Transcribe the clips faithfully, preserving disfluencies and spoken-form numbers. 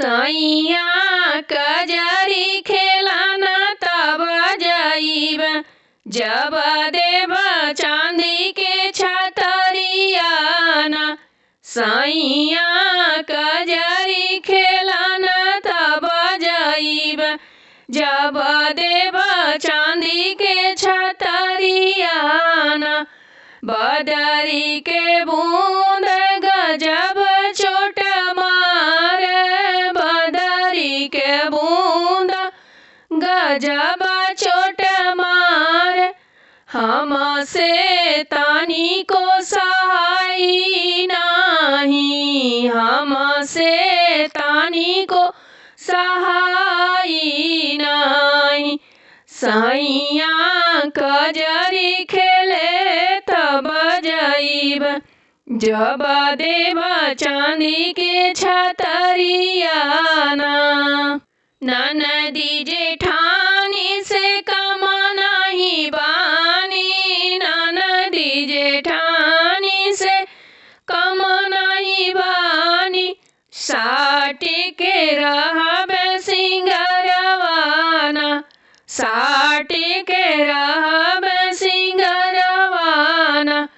सैया कजरी खेलन तब जइब, जब देब चांदी के छतरिया ना। सैया कजरी खेलन तब जइब, जब देब चांदी के छतरिया ना। बदरी के बूंद गजब चोट मार, बदरी के बूंद गजब चोट मार, हमसे तनिको सहाई नाही, हमसे तनिको सहाई नाही। सैया कजरी खेले तब जइब, जब देब चांदी के छतरिया ना। ननदी जेठानी से कम नाही बानी, ननदी जेठानी से कम नाही बानी। साटी के रहब सिंगरवा ना, साटी के रहब सिंगरवा ना।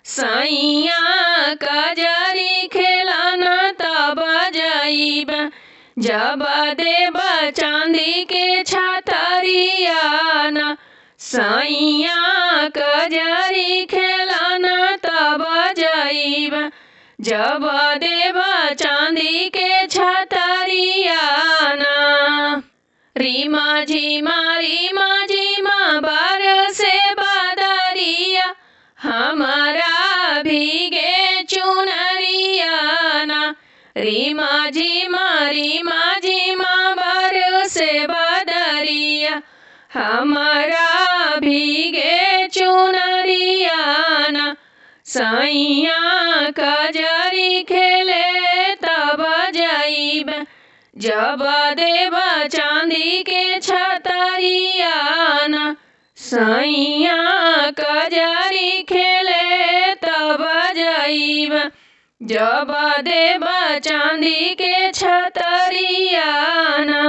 सैया कजरी खेलन तब जइब, जब देब चांदी के छतरिया ना। सैया कजरी खेलन तब जइब, जब देब चांदी के छतरिया ना। रिमा झिमा रिमा झिमा बरसे बदरिया, हमरा भीगे चुनरिया ना। रिमा झिमा रिमा झिमा बरसे बदरिया, हमरा भीगे चुनरिया ना। सैया कजरी खेले तब जइब, जब देब चांदी के छतरिया ना। सैया कजरी खेले तब जइब, जब देब चांदी के छतरिया ना।